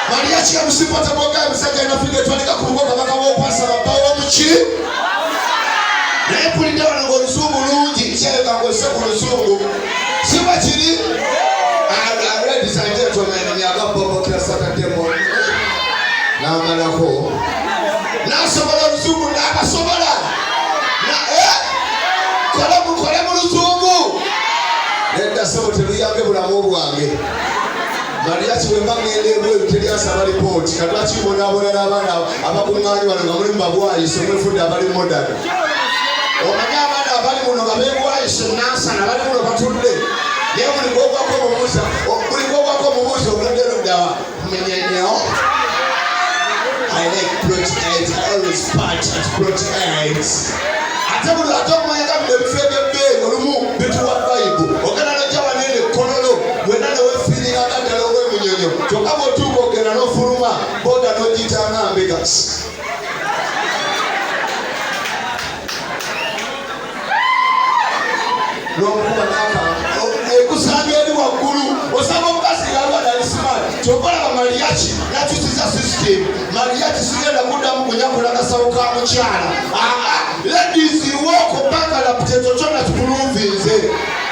Mariachi ya musipota bwogaye musajja alina figa etwalika ku bugo kabaka w'okwasaba bba w'omuki. Naye mpulidde wano ng'oluzungu lungi, kirabika ng'ozze ku luzungu. Si bwe kiri? Ladies and gentlemen, myaka Saturday morning. N'amalako. N'asobola oluzungu n'akasobola. Eh? Kole mu luzungu. Nedda ssebo teluyambye bulamu bwange. Mariachi bwe mba ngenda ebweru teri asaba lipooti. Kati lwaki mbonaabona n'abaana abakuŋŋaanye wano nga mulimu babwayise mwefudde abali modern. Omanyi abaana abali muno nga beebwayise Nansana bali muno batudde. Naye buli gwogwako omubuuza buli gwogwako omubuuza obulwadde luddawa menyenyo. I like plot 8. I always part at plot 8. Ate buli ate okumanya nga bino ebifo ebyebbeeyi olumu bituwa vayibu ogenda nojja wanene kololo wena newefiiringa nga ddala ow'emunyonyo kyokka bw'otuuka ogenda n'ofuluma boda n'ogiyita nga mbega. N'okuba naka ekusanga eri waggulu osanga omukazi ng'alwala ali smart kyokka olaba mariachi nakyusiza system. Mariachi sigenda kuddamu kunyakula kasawo ka mukyala. Aa, ladies, walk bankrupt, ekyo kyonna kipuluvinze.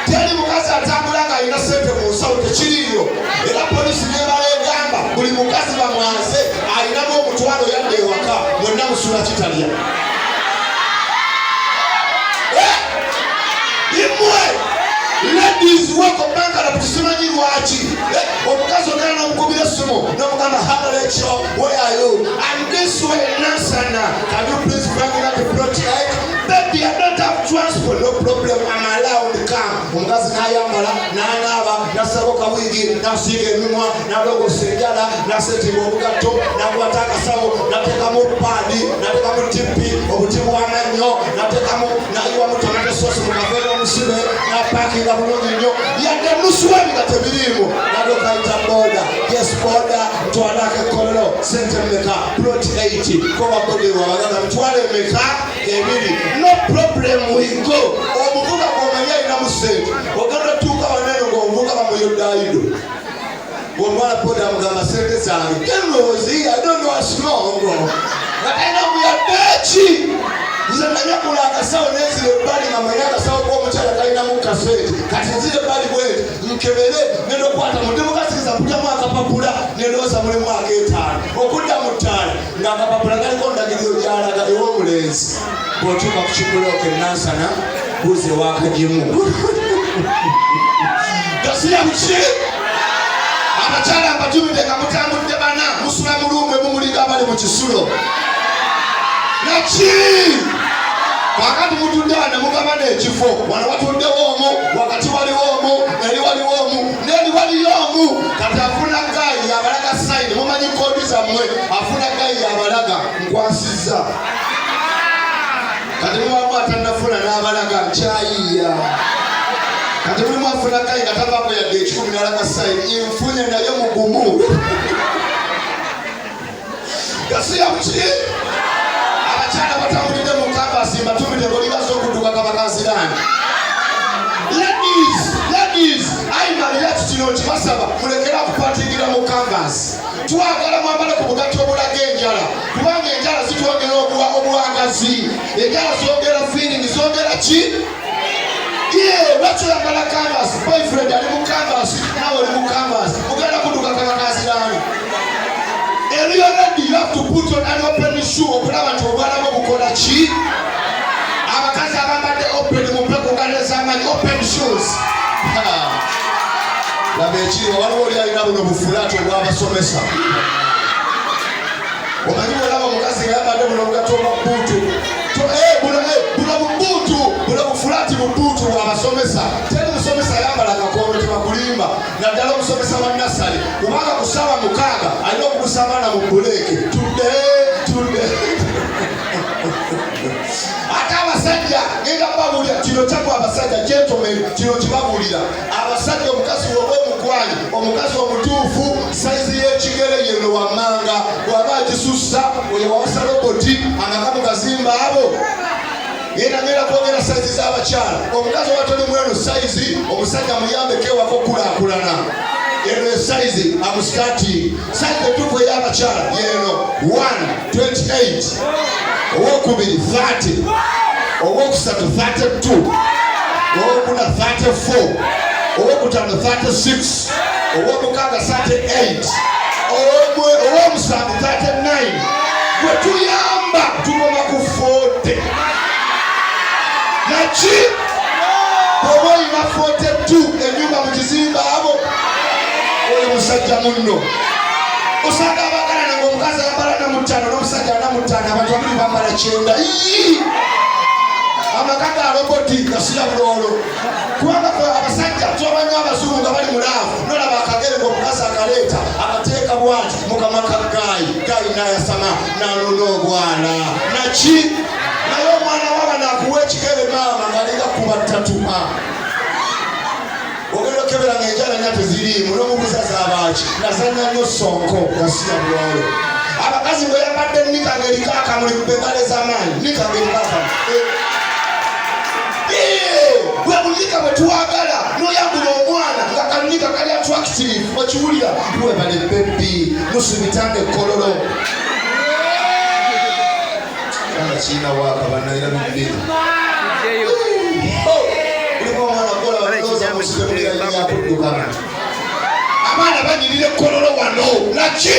Teri mukazi atambula ng'alina sente mu nsawo, tekiriiyo. Era polisi nebala egamba buli mukazi bamwaze alinamu omutwalo yadde ewaka, mwenna musula kitalya. Imwe ladies, walk bankrupt, simanyi lwaki. Omukazi ogenda n'omukubira essimu n'omugamba, "Hello Rachel, where are you?" "I'm this way, Nansana. Can you please bring me to plot 8?" "Baby, I don't have transport." "No problem, I'm allowed, come." Omukazi n'ayambala n'anaaba n'assako kawiigi n'asiiga emimwa n'alongosa enjala n'asetinga obugatto n'akwata akasawo n'ateekamu paadi n'ateekamu tipi obuti bw'amannyo n'ateekamu n'ayiwamu tomato sauce mu kaveera omusibe n'apaakinga bulungi nnyo yadde nusu webi nga tebiriimu n'alyoka ayita boda. "Yes, boda, ntwalako ekkololo." "Sente mmeka?" "Plot 8 kowa boda ewabagaga mitwalo emeka?" "Ebiri." "No problem, we go." Omuvuga gwomanyi alinamu sente ogenda otuuka wanene ng'omuvuga bamuyodaayido omwana boda amugamba sente zange tenrozi. I don't know what's wrong nga talina muyadde ki. Nze nanyakula akasawo nenzira ebbali nga manyi akasawo k'omukyala kalinamu kasente. Kati nzira ebbali bwenti nkebere ngenda okukwata mudemukasiriza mpulyamu akapapula nendowooza mulimu ak'etaano okudda mu ttaano ng'akapapula kaliko ndagiriro gyalaga ew'omulenzi. Bw'otuuka ku kibulooka enansana buuzi ewakagimu gasiya buki. Abakyala mbatumidde nga mutambudde bana musula mu luumu emumulinga abali mu kisulo naki. Kakati mutudde wano mugabana ekifo, wano watuddewo omu, wakati waliwo omu, eri waliwo omu, n'eri waliyo omu. Kati afuna guy yabalaga sign, mumanyi code zammwe. Afuna guy yabalaga nkwasizza. Kati mubamu atannafuna n'abalaga nkyayiiya. Kati mulimu afuna guy nga tavaako yadde 1,000 n'alaga sign nfunye naye mugumu gasiya buki. Abakyala batambulidde mu canvas mbatumidde ng'olingaza okudduka kabakaziraani. Ladies, ladies, ayi mariachi kino nkibasaba mulekera kupatingira mu canvas. Twagala mwambale ku bugatto obulaga enjala kubanga enjala zitwongera obwagazi, enjala zongera feeling, zongera ki. Lwaki oyambala canvas? Boyfriend ali mu canvas, nawe oli mu canvas, mugenda kudduka kabakaziraani. Eriyo ready, you have to put on an open shoe okulaba nti obwala bwo bukola ki. Abakazi abambadde open mumpe ku ngalo ez'amaanyi, open shoes. Ha. Laba ekiriwo, waliwo oli alina buno bufulaati obw'abasomesa. Omanyi bwolaba omukazi nga yambadde buno obugatto obwa buutu, buno bubuutu, buno bufulaati bubuutu bw'abasomesa. Teri musomesa ayambala kakondo, tebakulimba, naddala omusomesa wa nasale kubanga ku ssaawa 6 alina okubusa abaana mu buleeke tudde tudde. Ate abasajja ngenda babuulira kino kyaggwa. Abasajja, gentlemen, kino kibabuulira abasajja. Omukazi woba omukwanyi omukazi omutuufu sayizi y'ekigere yeno wammanga bw'aba agisussa oyo wawasa roboti amaka mugazimba abo. Ngenda kwogera sayizi z'abakyala. Omukazi oba toli mweno sayizi, omusajja muyambeko ewaka okukulaakulana. Eno esayizi amusitati sayizi etuufu eya Ey'abakyala yeeno 1 28, owokubiri 30, owokusatu 32, owokuna 34, owokutaano 36, owomukaaga 38, owomusanvu 39. Gwe tuyamba tukoma ku 40. Naki bw'oba olina 42 enyumba mu kizimba, abo oyo musajja munno. Osanga abagalana nga omukazi ayambala 45 n'omusajja 45, abantu babiri bambala 90. Ii! Amaka ga roboti gasira bulolo, kubanga fe abasajja twabanyo abazungu nga bali mu love. Nolaba akagere ngaomukazi akaleeta, akateeka bwati mukama ka guy, guy nayasama nanona obwana. Naki naye omwana wabano akuwa ekigere, maama ngaalinga kuba ttatu. Ogenda okebera nga enjala nya teziriimu, nomubuuza zabaaki, nazanya nnyo sonko. Gasiya bulolo. Abakazi ngaoyambadde nika ngaeriko akamuli kubengalo ez'amaanyi, nika ngaeriko akamuli. Bwe bunika bwe twagala. Noyambula omwana nga kanika kali attractive, okiwulira webale baby musubitanga ekkololo kana kiina waaka bannaira bibiri. Mulimu omwana gola balowooza musikemuyakuddukana. Abaana banyirira ekkololo wano. Naki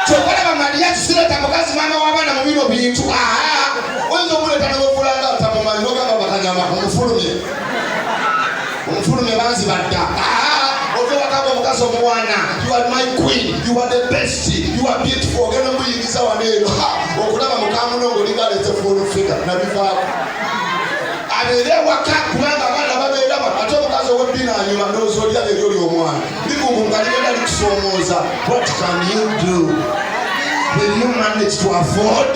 kyokalaba Mariya kisireta mukazi maama w'abaana mu bino bintu. Aa, oyinza okuleeta newefulanga tamumanyi, nogamba bakanyama omufulumye, omufulumye banzi badda. Ove wakamba omukazi omuwana, "You are my queen, you are the best, you are beautiful." Ogenda omuyingiza wano eno. Ha, okulaba mukamuno ngaolinga alete full figure nabivaako. Abeere ewaka kubanga abaana babeera ate omukazi ow'eddini anyuma, ndowooza oliraba eri oli omwana ligungu nga ligenda likusoomooza. What can you do? Will you manage to afford?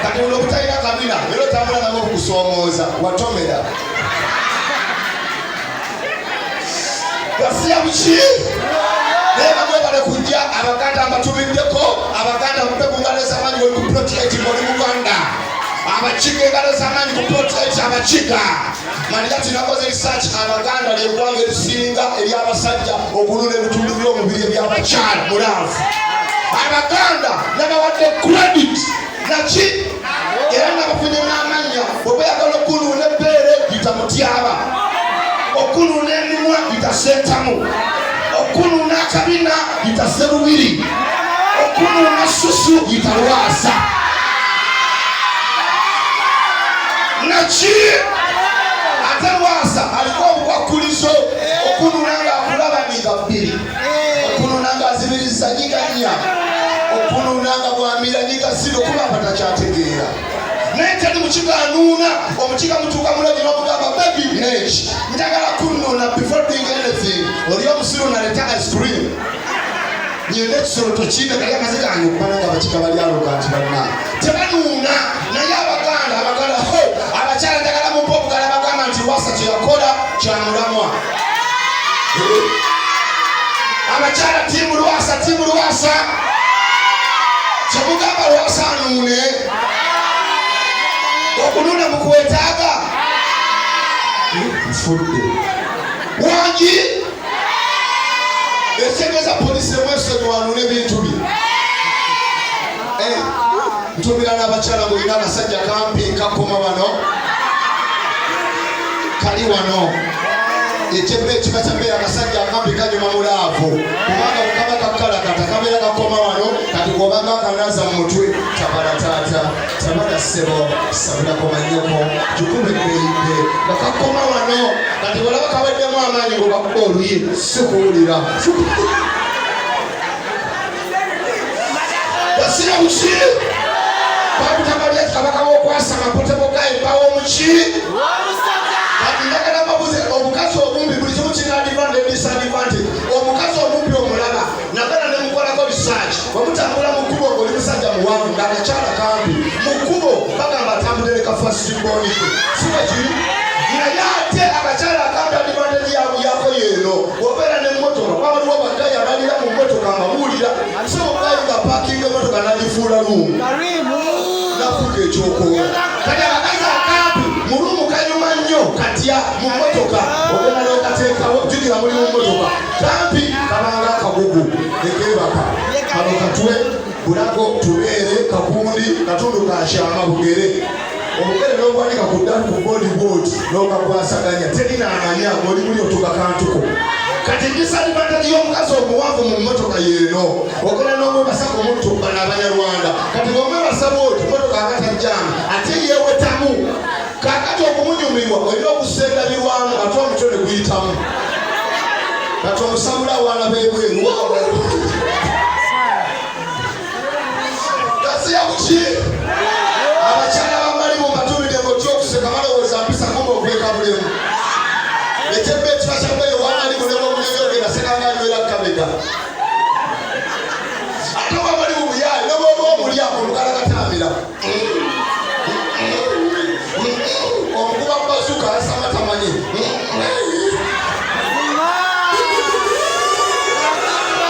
Kati buno obutalina kabina era otambula nabwo bukusoomooza, watomera gasiya buki. Naye bamwebale kujja. Abaganda mbatumiddeko. Abaganda mupe ku ngalo ez'amaanyi. Oli ku plot 8, oli Muganda. Abakiga, engalo z'amaanyi ku plot 8. Abakiga, Mariya tinakoze research. Abaganda lyeggwanga erisinga ery'abasajja okununa ebitundu by'omubiri eby'abakyala mu love. Abaganda nabawadde credit. Naki era nabafunye n'amannya. Bweba oyagala okunuuna ebbeere, yita Mutyaba. Okunuuna emimwa, yita Sentamu. Okunuuna akabina, yita Serubiri. Okunuuna susu, yita Lwasa. Naki ate Lwasa aliko obukwakulizo. Okunuuna nga akulaba nyiga bbiri, okunuuna nga azibiriza nyiga nnya, okunuuna nga bwamira nyiga zino, kuba abatakyategeera. Naye teri mukiga anuuna. Omukiga mutuuka mulagi n'omugamba, "Baby, neki njagala kunuuna before doing anything." Oli omusiru naleta ice cream, nyenda ekisolo tokiine kali amazi gange, okubana nga abakiga bali aloga nti banna tebanuuna. Naye Abaganda, Abaganda ho abakyala njagala mumpa obugala. Bagamba nti Lwasa kyeyakola kyamulamwa. Abakyala, team Lwasa, team Lwasa, kyemugamba Lwasa anuune, okunuuna mukwetaaga. Nfudde wangi ekitegeeza polisi emwesonyiwa anuuna ebintu bye. Ntumira n'abakyala ngaolina akasajja kampi kakoma wano, kali wano ekyebba ekiba kyabbeera. Akasajja akampi kanyuma mu love kubanga bwekaba kakalakata kabeera kakoma wano. Kati bwobanga akanaza mu mutwe, tabala taata, tabala ssebo, sabulako manyoko, gikube beyidde nga kakoma wano. Kati bwolaba kaweddemu amaanyi ngaobakuba oluyi, sikuwulira basira buki bakutabalya kabaka wokwasama poteboga ebawo muki. Kati njagala mbabuze, omukazi omumpi buli kimu kirina advantage, disadvantage. Omukazi omumpi omulaba nagala nemukolako research. Bwemutambula mu kkubo ngaoli musajja muwanvu ng'akakyala kampi mu kkubo, bagamba atambudde ne ka first born ke, si bwe kiri? Naye ate abakyala akampi advantage yako yeeno, bw'obeera n'emmotoka, kuba waliwo ba guy abalira mu mmotoka nga buwulira so guy nga parkinga emmotoka n'agifuula room, nafuuka ekyokola. Kati abakazi akampi mu room kanyuma nnyo katya mu mmotoka, ogenda n'okateekawo. Jjukira muli mu mmotoka, kampi kabanga akagugu ekebaka kano katwe. Bulago, tubeere kakundi katundu kakyama bugere. Obugere n'obwanika ku ddalu ku boodi bwoti n'okakwasaganya, teri naamanya ng'oli muli otuka kantuko. Kati disadvantage y'omukazi omuwanvu mu mmotoka yeeno, ogenda n'omwebasa ku mutto bano Abanyarwanda. Kati bw'omwebasa bwoti, mmotoka aba tajjaamu, ate yeewetamu. Kaakati okumunyumirwa olina okussa endabirwamu, ate omutwe ne guyitamu. Kati omusabula awaana b'ebweru gasiya kuki? Abakyala bamalimu mbatumidde ng'otya okuseka, balowooza mpisa, kumba okweka bulemu. Ekyebba ekiba kya bbeeyi owamalimu ne bwomunywera ogenda seka nga anywera kabega. Ate owamalimu muyaaye ne bwoba omulya omukalakatambira omukuba bazuka asama tamanyi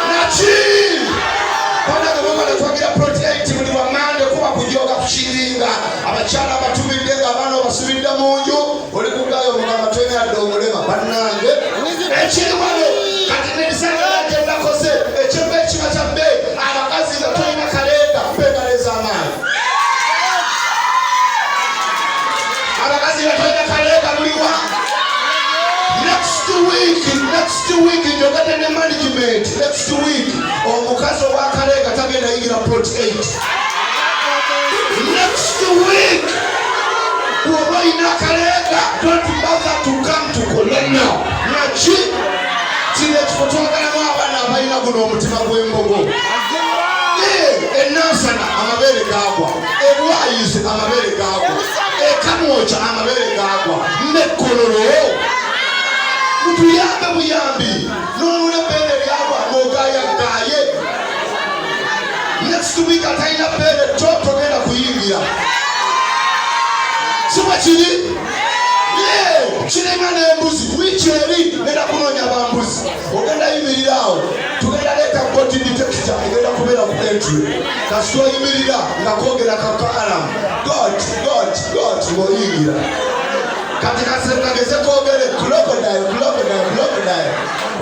naki. Banange mwebale twagira plot 8 buli wa Mande kuba kujoga kukiringa abakyala abatumidde nga abaana obasubidde mu nju, oli kugayo omugamba twenyadde omulema. Bannange, ekiri wano kati nebisangaa gyenakoze ekyemba ekiba kya bbeeyi, abakazi nga tolina kaleega mpengala ez'amaanyi. Abakazi nga tolina kaleega muliwa? Next week, next week njogedde ne management. Next week omukazi owakaleega tagenda yingira plot 8. Next week bw'oba olina akaleega, don't bother to come to Kololo. Naki kino ekifo twagalamu abaana abalina guno omutima gw'embogo. Enansana amabeere gagwa, ebwayize amabeere gagwa, ekamwokya amabeere gagwa, nekololo mutuyambe buyambi nonula ebbeere lyagwa ng'ogayagaye. Next week atalina bbeere to togenda kuyingira. Si bwe kiri? Kiringa n'embuzi. Wiiki eri ngenda kunoonya bambuzi, ogenda yimirira awo, tugenda leeta goat detector, egenda kubeera ku entry. Kasita oyimirira nga kwogera kaka alarm, goat, goat, goat, ng'oyingira. Kati kageze kogere crocodile, crocodile, crocodile,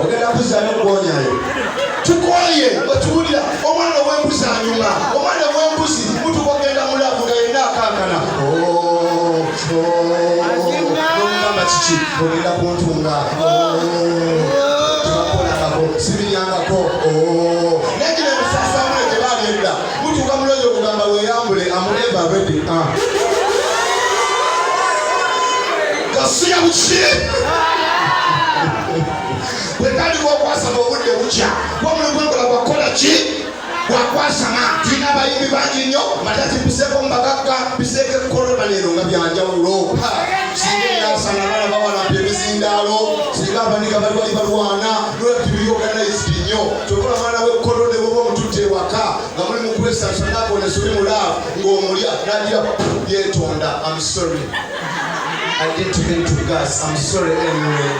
ogenda kuzzayo okuwonyayo. Tukoye otuwulira omwana ow'embuzi anyuma. Omwana ow'embuzi mutuka ogenda mu love nga yenna akankana. Oh, oh, nomugamba kiki? Ogenda kuntunga. Oh, tebakolangako, sibiryangako. Oh. Naye gino emisaasaamule gye baali edda, mutuuka muloozi okugamba weeyambule, am ever ready. Ah. Gasiya buki bwetandika okwasama, obudde bukya kuba mulimu gwenkola gwakukola ki? Gwakwasama. Tulina abayimbi bangi nnyo matati, mpiseeko mubagagga, mpiseeko ekkolona leero nga byanjawulo. Singa enasana abaana bawalampya emizindaalo, singa abaniga bali bali balwana nolati biri organized nnyo. Kyokola mwana w'ekkololo ne bwoba omututte ewaka nga muli mu kwesansanako nesuli mu love ng'omulya nagira yeetonda, "I'm sorry, I didn't mean to gas. I'm sorry anyway.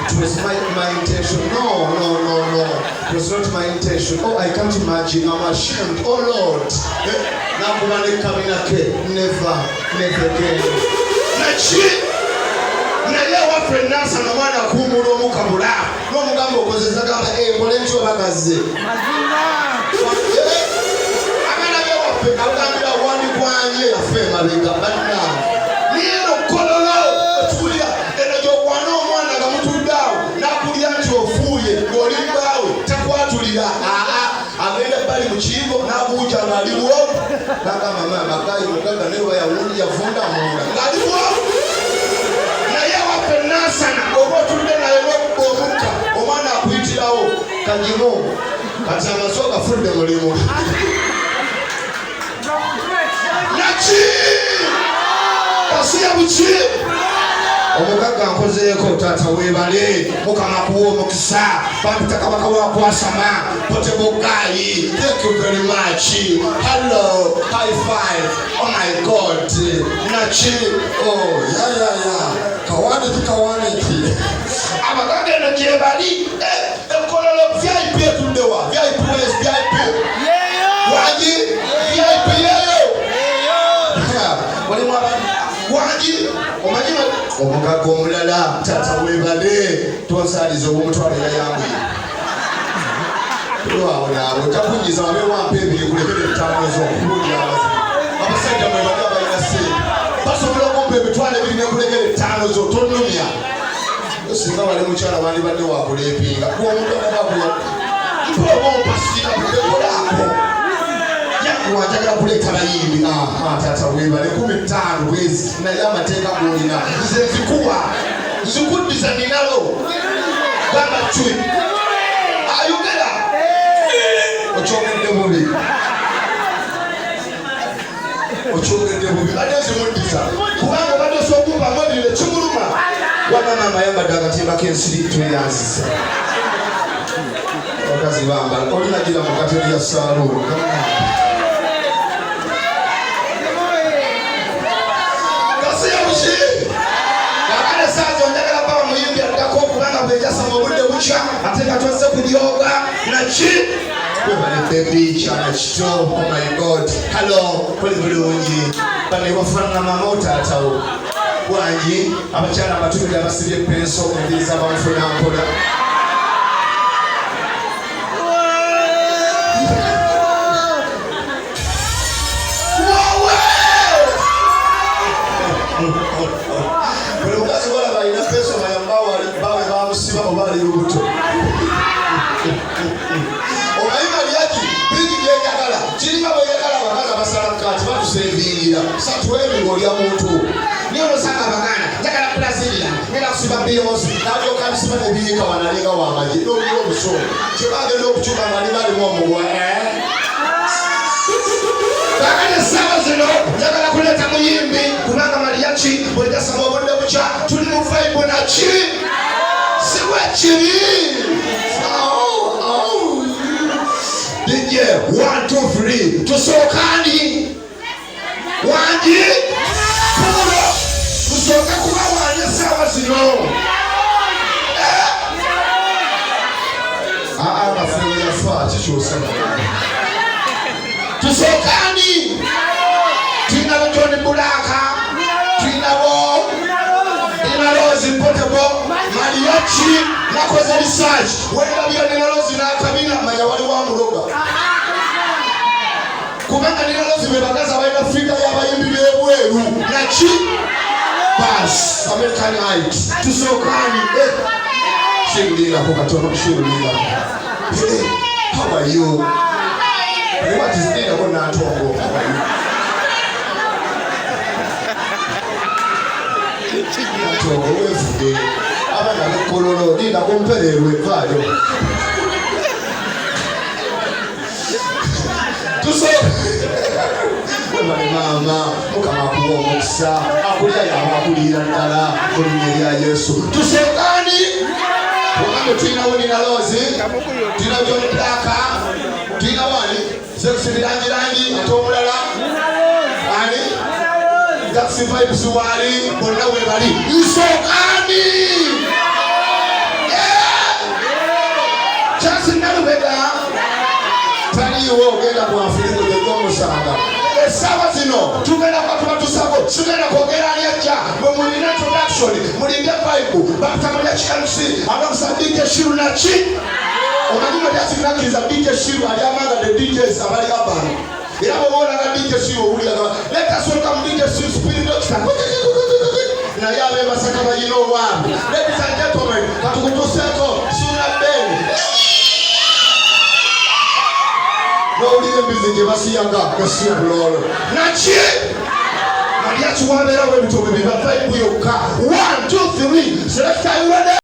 It was my intention. No, no, no, no. It was not my intention. Oh, I can't imagine. I'm ashamed. Oh, Lord." Eh, nakuba ne kabina ke. Never, never again. Naki? Naye ewaffe Nansana omwana akuumula omukabula n'omugamba okozesa gamba nkole ntyo bagazze. Abaana bewaffe agambira wandikwanye yaffe emabega bannange. Naye eno Kololo okiwulira eno gyokwana omwana nga mutudde awo n'akulira nti ofuuye ng'oli bbaawe takwatulira. Aa, agenda bali mu kiyigo n'abuuja ng'aliwo nagamba maama gayi mugagga naye oba yavunda munda ng'aliwo. Naye waffe Nansana oba otudde naye n'okuba omukka, omwana akuyitirawo kagimu. Kati amaso gafudde mulimu naki kasiya buki. Omugagga nkozeeko, taata weebale, Mukama kuwa omukisa. Bampita kabaka wakwasama, potable guy. Thank you very much. Hello, high five. Oh my God, naki. Oh, ya kawaniki kawaniki. Abagagga eno gye bali. Ekololo VIP etuddewa? VIP, where's VIP? Wangi VIP yeyo mulimu abantu wangi omanyi omugagga omulala. Taata weebale, tonsaaliza obwomutwalo yayanguye. Tulwawo naawe ojja kunyiza wabe wampa ebiri kulekere. Ttaano zo kubulira amazima. Abasajja mwebali abalina ssente basobola okumpa 20,000 nekulegera 5 zo, tonnumya. Singa wali mukyala wandibadde wakuleepinga omuntu anabakuya mpa oba ompasira budekolako yanguwa, njagala kuleeta bayimbi. Aha, taata webale, 15 bwezi, naye amateeka golina nze nzikuwa, nzikuddiza, ninalo gamba cwi ayogera okyogedde bubi, okyogedde bubi. Badde nzimuddiza kubanga obadde osokumpa mwebiri nekimuluma. Wama maama ayambadde akatimba k'ensiri, tweyanzisa. Abakazi bambala olinagira mu kateri ya saaluuni. Gasiya buki kakale saazo njagala baba muyimbi addako kubanga bwejasama obudde bukya ate nga twazze kulyoga naki. Webale baby, kyana kito. Oh my God, hello, kuli bulungi bane wafaanana maama wo taatawo wangi. Abakyala abatumire abasibye penso enviiri z'abanfuna mpola. Wowe! Buli mukazi walaba alina penso manya bawe bamusiba oba ali lubuto. Omanyi mariachi bingi byenjagala kiringa bweyagala abakazi abasala kati batusevingira satuwebiri olya muntu niyo nosanga abaganda njagala Brazilian ngenda kusiba Beyonce nalyoka bisiba nebiyiika wanalinga wamaje nolira obusungu kyebagenda okukyuka nga liba alimu omuguwa. Kakati essaawa zino njagala kuleeta muyimbi kubanga mariachi bwejasama obudde bukya tuli mu vibe naki si bwe kiri. Oh, oh. DJ, 1 2 3, tusookani wangi pulo tusooke kuba wange essaawa zino. Eh? Aa, mafewe yafa kikyusa. Tusookani tulinabo John Blaq, tulinabo Nina Roz, Portable mariachi. Nakoze research, wendabira Nina Roz n'akabina manya waliwo amuloga kubanga Nina Roz be bakazi abalina figure y'abayimbi b'ebweru naki bas American height. Tusookani shirulirako katono, shirulirako. Hey, how are you? What is nindako nantongo, how are you? Nantongo weevuge abaana b'ekkololo, lindako mpererwe vaayo. Tusooka webale maama, Mukama akuwa omukisa, akulya yaba akuliira ddala mu linnya lya Yesu. Tusookani ogambe tulinawo Nina Roz, tulina John Blaq, tulinawo ani Zex Bilangilangi, ate omulala ani Jackson Vibes waali, bonna webali. Nsookani Chance Nalubega taliiwo, ogenda ku Afrika gyejomusanga. Essaawa zino tugenda kuba tubatusako, sigenda kwogera ani ajja. Bwe mulina introduction mulinde vibe bakutamanya kiMC alongside DJ Shiru naki. Omanyi mariachi nakkiriza DJ Shiru ali among the DJs abali urban, era bwoba olaga DJ Shiru owuliraga let us welcome DJ Shiru Spirit Doctor, naye ab'e Masaka bayina olwabwe. Ladies and gentlemen, katukutuseeko Suna Ben n'owulira embizi gye basiyaga gasiya bulolo naki mariachi wabeerawo ebitobe biba vibe yokka. 1 2 3, select, are you ready?